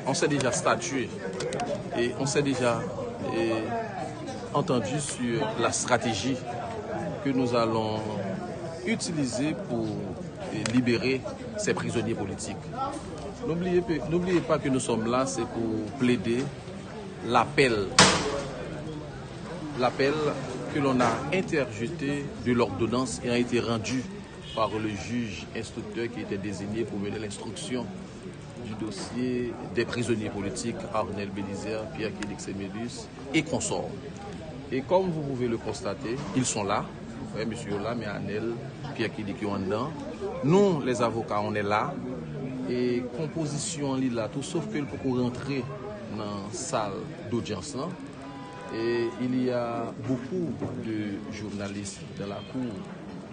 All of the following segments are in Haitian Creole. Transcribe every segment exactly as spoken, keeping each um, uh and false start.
On s'est déjà statué et on s'est déjà, eh, entendu sur la stratégie que nous allons utiliser pour, eh, libérer ces prisonniers politiques. N'oubliez pe-, n'oubliez pas que nous sommes là, c'est pour plaider l'appel, l'appel que l'on a interjeté de l'ordonnance ayant été rendue par le juge instructeur qui était désigné pour mener l'instruction du dossier des prisonniers politiques Arnel Bélizaire, Pierre Kilix Emelius et consorts. Et comme vous pouvez le constater, ils sont là. Vous voyez, monsieur là, mais Arnel, Pierre Kilix, en dedans. Nous, les avocats, on est là. Et composition, il est là, tout sauf que le poko rentré dans la salle d'audience, hein. Et il y a beaucoup de journalistes dans la cour,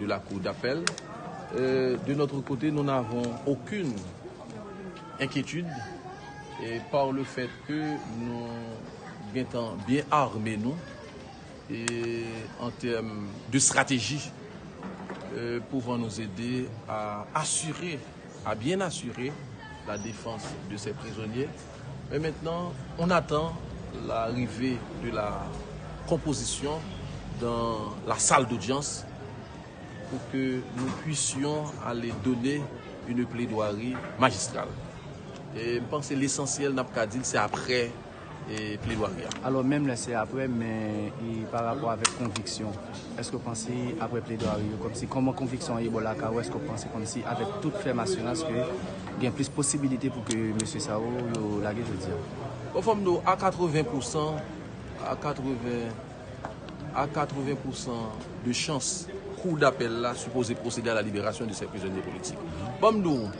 de la cour d'appel. Euh, de notre côté, nous n'avons aucune inquiétude et par le fait que nou gentan byen ame nou et en termes de stratégie, euh, pouvant nous aider à assurer, à bien assurer la défense de ces prisonniers. Mais maintenant, on attend l'arrivée de la composition dans la salle d'audience pour que nous puissions aller donner une plaidoirie magistrale. E m panse lesansyèl n ap ka di l se apre, e, pledwari a. Alò, menm lè se apre, men, e, pa rapò avèk konviksyon, èske w panse apre pledwari yo, kòmsi, kòman konviksyon an ye bò lakay ou, èske w panse kòmsi avèk tout fèm asirans ke gen plis posibilite pou ke mesye sa yo, yo lage jodi a? Bon, fò m di w, a katreven pousan, a katreven, a katreven pousan de chans, kou dapèl la sipoze pwosede a la liberasyon de ces prisonniers politiques. Ban m di w,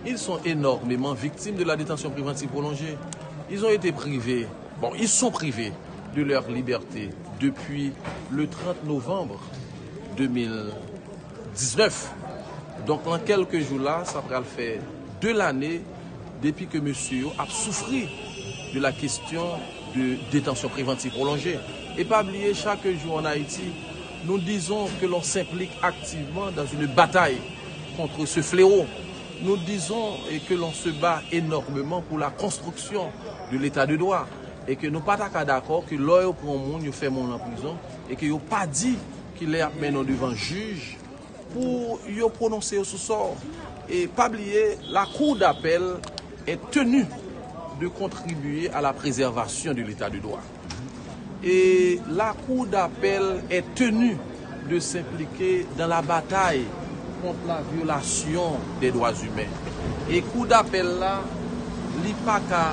ils sont énormément victimes de la détention préventive prolongée. Ils ont été privés, bon, ils sont privés de leur liberté depuis le trente novembre deux mille dix-neuf. Donk, nan kèlke jou la, sa pral fè de lane depi ke mesye yo ap soufri de la kesyon de detansyon prevantiv pwolonje. E pa bliye, chaque jour en Haïti, nous disons que l'on s'implique activement dans une bataille contre ce fléau. Nous disons et que l'on se bat énormément pour la construction de l'état de droit. E ke nou pa ta ka dakò ke lè yo pran yon moun, yo fèmen l nan prizon, e ke yo pa di kilè y ap mennen w devan jij pou yo pwononse yo sou sò w. E pa bliye, la cour d'appel est tenue de contribuer à la préservation de l'état de droit. Et la cour d'appel est tenue de s'impliquer dans la bataille contre la violation des droits humains. E kou dapèl la, li pa ka